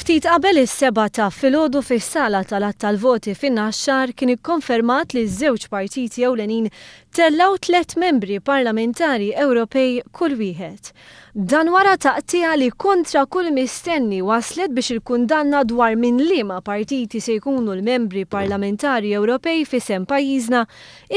Ftit qabel is-sebgħa ta' filgħodu fis-sala tal-għadd tal-voti fin-Naxxar kien ikkonfermat li ż-żewġ partiti ewlenin tellgħu tlett membri parlamentari Ewropej kull wieħed. Dan wara taqtigħa li kontra kull mistenni wasslet biex il-kundanna dwar minn liema partiti se jkunu l-membri parlamentari Ewropej f'isem pajjiżna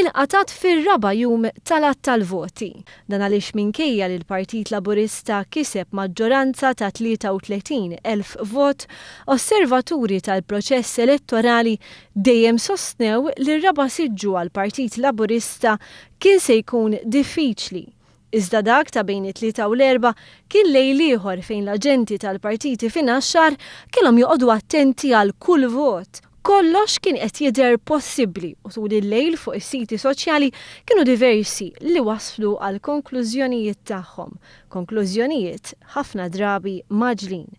inqatgħet fir-raba' jum tal-għadd tal-voti. Dan għaliex minkejja li l-Partit Laburista kiseb maġġoranza ta' 33,000 vot, osservaturi tal-proċess elettorali dejjem sostnew li r-raba' siġġu għall-Partit Laburista kien se jkun diffiċli. Iżda dak ta' bejn it-Tlieta u l-Erbgħa kien lejl ieħor fejn l-aġenti tal-partiti fin-Naxxar kellhom joqogħdu attenti għal kull vot. Kollox kien qed jidher possibbli u tul il-lejl fuq is-siti soċjali kienu diversi li waslu għall-konklużjonijiet tagħhom, konklużjonijiet ħafna drabi mgħaġġlin.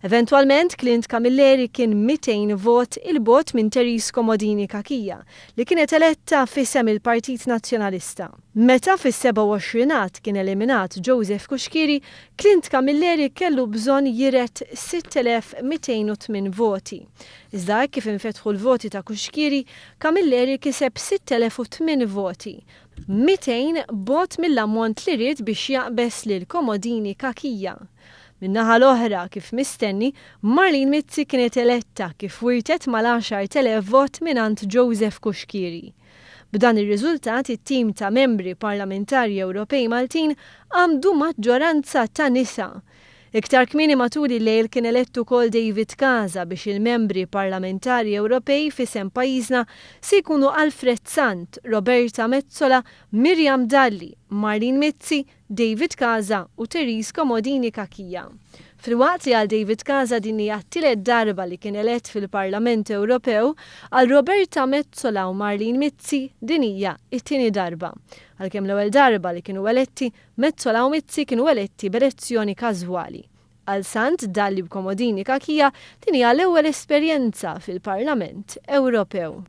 Eventwalment Clint Camilleri kien 200 vot 'il bogħod minn Therese Comodini Cachia li kienet eletta f'isem il-Partit Nazzjonalista. Meta fis-27 għadd kien eliminat Joseph Cuschieri, Clint Camilleri kellu bżonn jiret 6,208 voti. Iżda hekk kif infetħu l-voti ta' Cuschieri, Camilleri kiseb 6,008 voti, 200 bogħod mill-ammont li ried biex jaqbeż lil Comodini Cachia. Min-naħa l-oħra, kif mistenni, Marlene Mizzi kienet eletta kif wirtet mal-10,000 vot mingħand Joseph Cuschieri. B'dan ir-riżultat it-tim ta' membri parlamentari Ewropej Maltin għandu maġġoranza ta' nisa. Iktar kmieni matul il-lejl kien elett ukoll David Casa biex il-membri parlamentari Ewropej f'isem pajjiżna se jkunu Alfred Sant, Roberta Metsola, Miriam Dalli, Marlene Mizzi, David Casa u Therese Comodini Cachia. Filwaqt li għal David Casa din hija t-tielet darba li kien elett fil-Parlament Ewropew, għal Roberta Metsola u Marlene Mizzi din hija t-tieni darba. Għalkemm l-ewwel darba li kienu eletti, Metsola u Mizzi kienu eletti b'elezzjoni każwali. Għal Sant, Dalli u Comodini Cachia din hija l-ewwel esperjenza fil-Parlament Ewropew.